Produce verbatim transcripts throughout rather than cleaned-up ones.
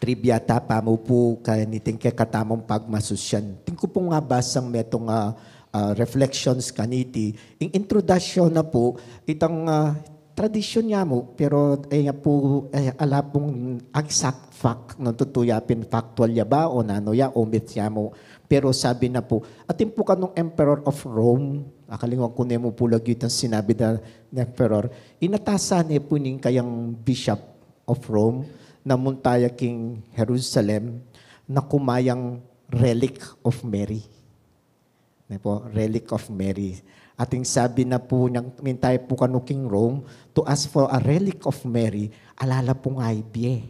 Trivia ta pa mu pu kaniting kekatamung pagmasusyan. Atin ku pung mabasang metung a, ah, reflections kaniti. Ing introduction na pu, itang, ah, tradisyon ya mu, pero, eh, ya pu, eh, ala pung exact fact, nung tutu ya pin factual ya ba, o nanu ya, omit ya mu. Pero sabi na pu, atin pu kanung Emperor of Rome, akalingwan ku ne mu pu lagyu itang sinabi na, na Emperor, inatasan ne pu ning kayang Bishop of Rome, na munta ya king Jerusalem, na kumayang relic of Mary. Ne pu, relic of Mary. Atin sabi na pu niyang, minta ya pu kanu king Rome, to ask for a relic of Mary, ala la pung aibie.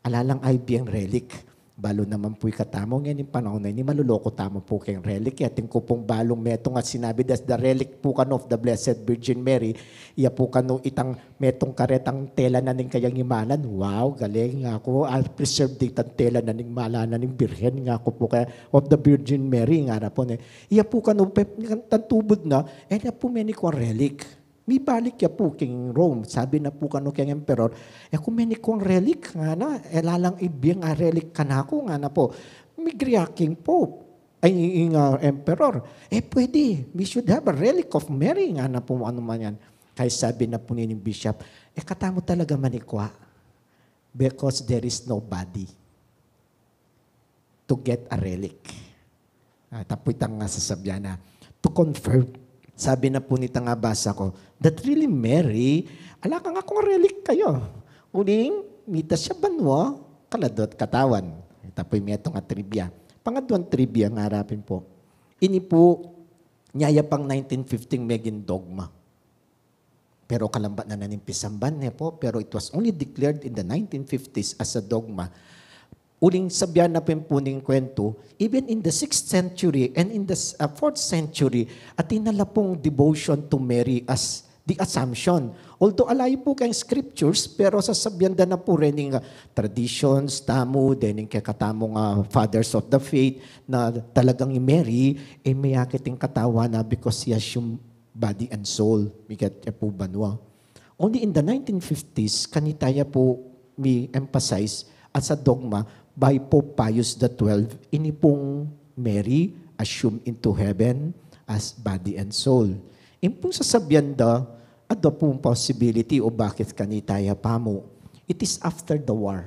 Ala lang aibie ing relic. Balu naman pu ikatamu, ngeni ing panaun a ini, maluloko tamu pu keng relic. Atin ku pung balung metung a sinabi, das the relic pu kanu of the Blessed Virgin Mary, iya pu kanu itang metung karetang tela na ning kayang imalan. Wow, galing, ngaku, ah, preserve itang tela na ning imalan na ning Birhen, ngaku pu kaya, of the Virgin Mary, ngana pu ne. Iya pu kanu, pe, tantubud na, e na pu menikwang relic. Mibalik ya pu king Rome, sabi na pu kanu keng emperor, e ku menikwang relic, ngana, e lalang ibie a relic kanaku, ngana pu. Migria king pope. Ay, ing, ah, emperor, e pwede, we should have a relic of Mary, ngana pu, anu man yan. Kaya sabi na pu nining bishop, e katamu talaga manikwa, because there is nobody to get a relic. Ah, tapu itang, ah, sasabyan na, to confirm. Sabi na pu nitang, ah, basa ku, that really Mary, ala kang akung relic kaya. Uling, mitas ya banua, kaladwa at katawan. Tapu ing metung a trivia. Pangadwang trivia, ngarapin pu. Ini pu, nyaya pang nineteen fifty meging dogma. Pero kalambat na na ning pisamban, ne pu, pero it was only declared in the nineteen fifties as a dogma. Uling sabyan na pin pu ning kwentu, even in the sixth century and in the s-, uh, fourth century, atin na la pung devotion to Mary as the Assumption. Although ala yu pu keng scriptures, pero sasabyan da na pu rening, uh, traditions tamu, dening kekatamung, uh, fathers of the faith, na talagang i Mary, e, miyakit ing katawan na because he assumed body and soul. Mikat ya pu banua. Only in the nineteen fifties, kanita ya pu mi-emphasize as a dogma by Pope Pius the twelfth, ini pung Mary assumed into heaven as body and soul. Ing pung sasabyan da, ada pung possibility o bakit kanita ya pa mu. It is after the war.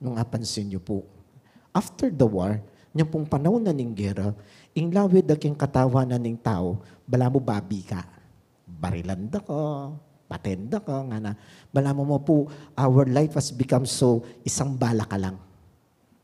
Nung apansin yu pu, after the war, nyang pung panaun na ning gera, ing lawe da king katawan na ning tau, balamu babi ka. Barilan da ka, paten da ka, ngana. Balamu mu pu, our life has become so, isang bala ka lang.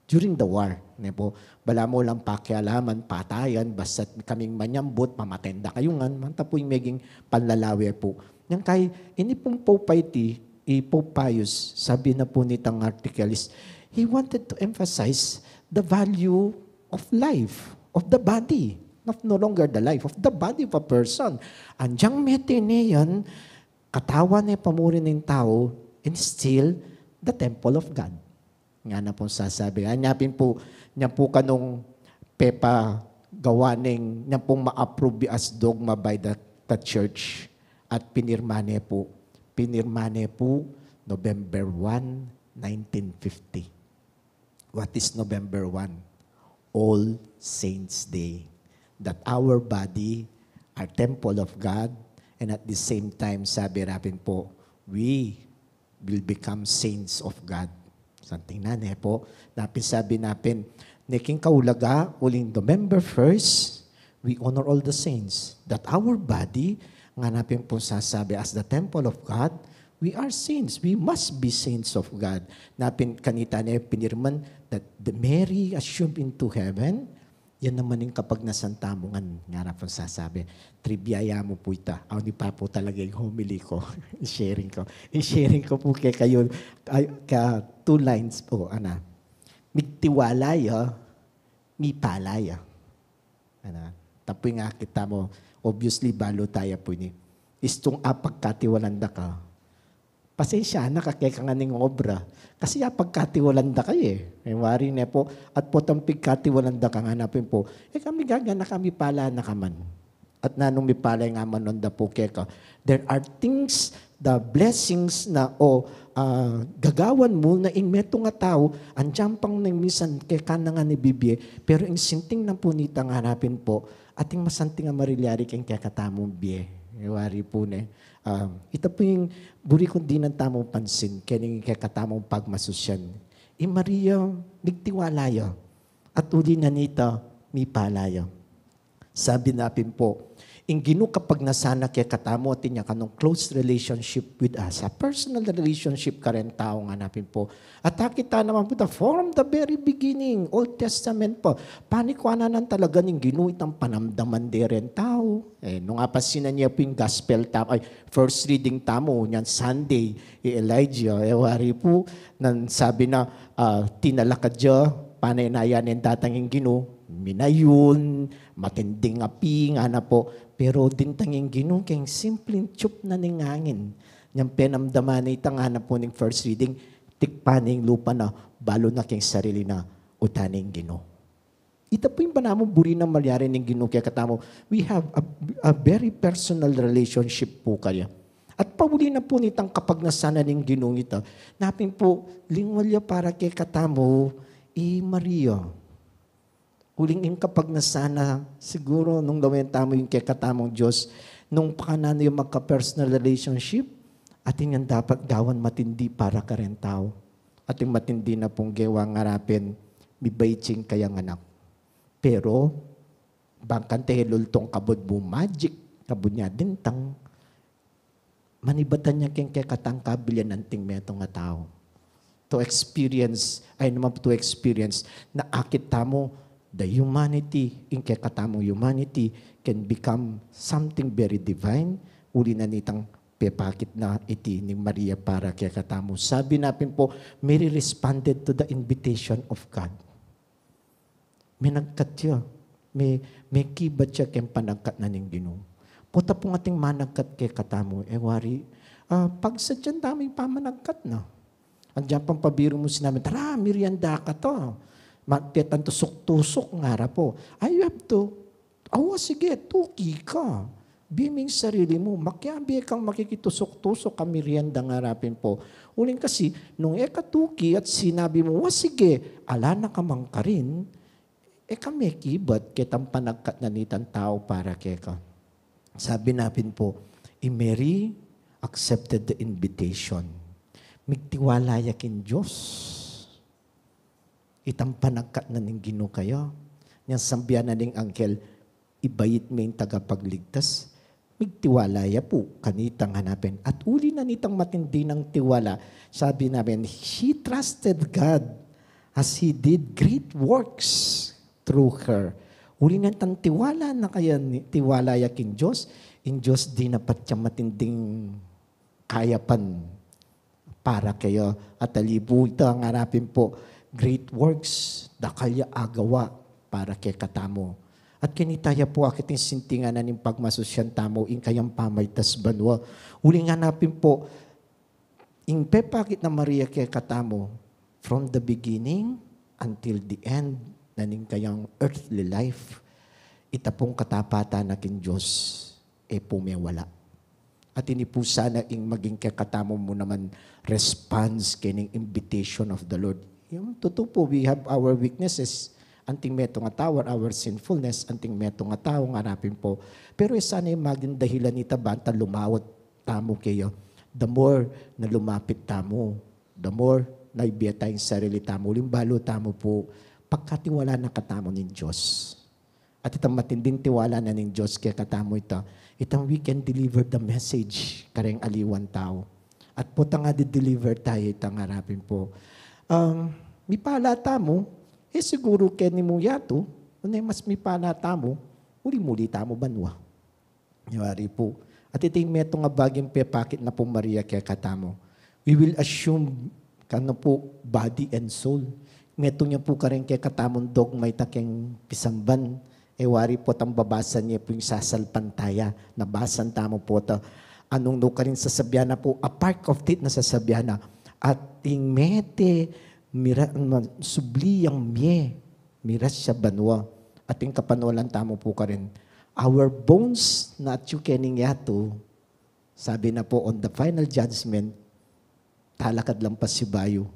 During the war, ne pu, balamu lang pakialaman, patayan, basta't kaming manyambut, pamaten da kayu ngan, manta pu ing meging panlalawe pu. Nyang kay, ini pung Pope Piety, i Pope Pius, sabi na pu nitang article is, he wanted to emphasize the value of life, of the body, not no longer the life, of the body of a person. Anyang mete ne yan, katawan ne pa mu rin ning tau, and still the temple of God. Ngana pung sasabi. Anya pin pu, nya pu kanung pepagawa ning, nya pung ma-approve as dogma by the, the church. At pinirma ne pu, pinirma ne pu November one, nineteen fifty. What is November one? All Saints Day. That our body are temple of God, and at the same time, sabi ra pin pu, we will become saints of God. Something na, ne pu. Napin sabi napin, ne king kaulaga, uling November first, we honor all the saints. That our body, ngana pin pu sasabi, as the temple of God, we are saints. We must be saints of God. Napin kanita ne pinirman that the Mary assumed into heaven, yan naman ing kapagnasan tamu ngan, ngana pung sasabi. Trivia ya mu pu ita. Aw, ini pa pu talaga ing homily ku. Ing sharing ku. Ing sharing ku pu kekayu, ay, ka two lines pu, ana. Migtiwala ya, mipala ya. Ana. Tapu ing akit tamu, obviously, balu taya pu ini. Istung apagkatiwalan da ka, pasensya na ka keka ngan ning obra. Kasi apagkatiwalan da ka e. E wari ne pu, at potang pigkatiwalan da ka, ngana pin pu, e kami gaga na kami pala na ka man. At nanung mipala ing amanuan da pu keka. There are things the blessings na o, ah, gagawan mu na ing metung a tau, andiyan pang nang minsan keka na ngan ibibie, pero ing sinting na pu nita nganapin pu, atin masanting a marilyari keng kekatamung bie. E wari pu ne. Ah, ita pu ing buri kung dinan tamu pansin, keng kekatamung pagmasusyan. I Maria, migtiwala ya. At uli na nita, mipala ya. Sabi na pin pu, ing Ginu kapagnasan na kekatamu atin ya kanung close relationship with us. A personal relationship karen tau nganapin pu. At akit ta naman pu ta, from the very beginning, Old Testament pa, panikuanan talaga ning Ginu itang panamdaman de ren tau. E, nung apasinan ye pu ing gospel tamu, ay, first reading tamu, nyan Sunday, i Elijah, e wari pu, nang sabi na, ah, tinalakad ya, panenaya neng datang ing Ginu, minayun, matinding api, ngana pu. Pero dintang ing Ginu, keng simpleng tsup na ning angin. Nyang penamdaman na ita ngana pu ning first reading, tikpan ne ing lupa na, balu na keng sarili na, utan ne ing Ginu. Ita pu ing buri nang malyari ning Ginu kekatamu. We have a, a very personal relationship pu kaya. At pauli na pu nitang kapagnasan na ning Ginu ita, napin pu, lingwal ya para kekatamu, i Maria. Uling ing kapagnasan na, siguru nung lawen tamu ing kekatamung Dios, nung pakananu ya magka-personal relationship, atin yang dapat gawan matindi para karen tau. Atin matindi na pung gewa ngarapin, mibait ya ing kayang anak. Pero, bang kanta e lultung kabud bu magic, kabud nya dintang, manibatan ya keng kekatang kabilyan anting metung a tau. To experience, ay naman to experience, na akit tamu, the humanity, ing kekatamung humanity can become something very divine, uli na nitang pepakit na iti ning Maria para kekatamu. Sabi na pin pu, Mary responded to the invitation of God. Menagkat ya. Me, mekibat ya keng panagkat na ning Ginu. Pota pung atin managkat kekatamu, e wari, ah, pagsadyan tamu ing pamanagkat na. Andiyan pang pabiru mu sinabi, "Tara, merienda katamu." Ma-, petan tusuk-tusuk, ngara pu. Ay, you have to, awa, sige, tuki ka. Bie me ing sarili mu, makiabe kang makikitusuk-tusuk a merienda ngarapin pu. Uling kasi, nung e ka tuki at sinabi mu, "Wa, sige, ala na ka man karin," e ka mekibat ketang panagkat na nitang tau para keka. Sabi na pin pu, i Mary accepted the invitation. Migtiwala ya king Dios. Itang panagkat na ning Ginu kaya. Nyang sabian na ning angkel, ibait me ing tagapagligtas. Migtiwala ya pu kanita nganapin. At uli na nitang matindi nang tiwala, sabi na pin, she trusted God as he did great works through her. Uli na nitang tiwala na kaya ni, tiwala ya king Dios, ing Dios dinapat ya matinding kayapan para kaya. At ali pu ita ngarapin pu, great works, dakal ya agawa para kekatamu. At kanita ya pu akit ing sintingan na ning pagmasusyan tamu, ing kayang pamaitas banua. Uling nganapin pu, ing pepakit nang Maria kekatamu, from the beginning until the end na ning kayang earthly life, ita pung katapatan na king Dios, e pu mewala. At ini pu sana ing maging kekatamu mu naman response kening invitation of the Lord. Yung tutu pu, we have our weaknesses, anting metung a tau, our sinfulness, anting metung a tau, ngarapin pu. Pero e sana ing maging dahilan ita banta lumaut tamu kaya. The more na lumapit tamu, the more na ibie ta ing sarili tamu, uling balu tamu pu, pagkatiwala na katamu ning Dios. At itang matinding tiwala na ning Dios kekatamu ita, itang we can deliver the message kareng aliwan tau. At potang adi-deliver tamu ita ngarapin pu, um, mipala tamu, e siguru keni mu yatu, nune mas mipala tamu, uli muli tamu banua. Yari pu. At iti ing metung a baging pepakit na pu Maria kekatamu. We will assume kanu pu body and soul. Metung ya pu kareng kekatamung dogma ita keng pisamban. E wari pu tang babasan ye pu ing sasalpantaya. Nabasan tamu pu ta. Anung nu karin sasabian na pu, a part of it na sasabian na. At ing mete, mira, ma-, subli yang mie. Miras ya banua. At ing kapanulan tamu pu karin, our bones na atyu kening yatu, Sabi na po, on the final judgment, talakad lang pasibayu,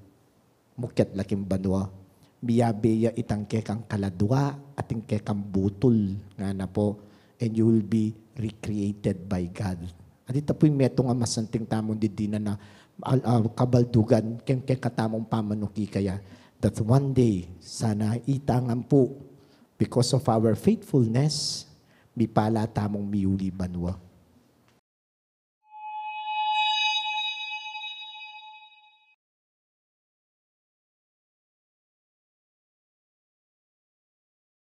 mukyat la king banua. Miyabe ya itang kekang kaladua at ing kekang butul, ngana po, and you will be recreated by God. At ita po'y metung a masanting tamung didinan na al- ah, kabaldugan keng kekatamung pamanuki kaya, that one day, sana ita ngan po, because of our faithfulness, mipala tamung miyuli banua.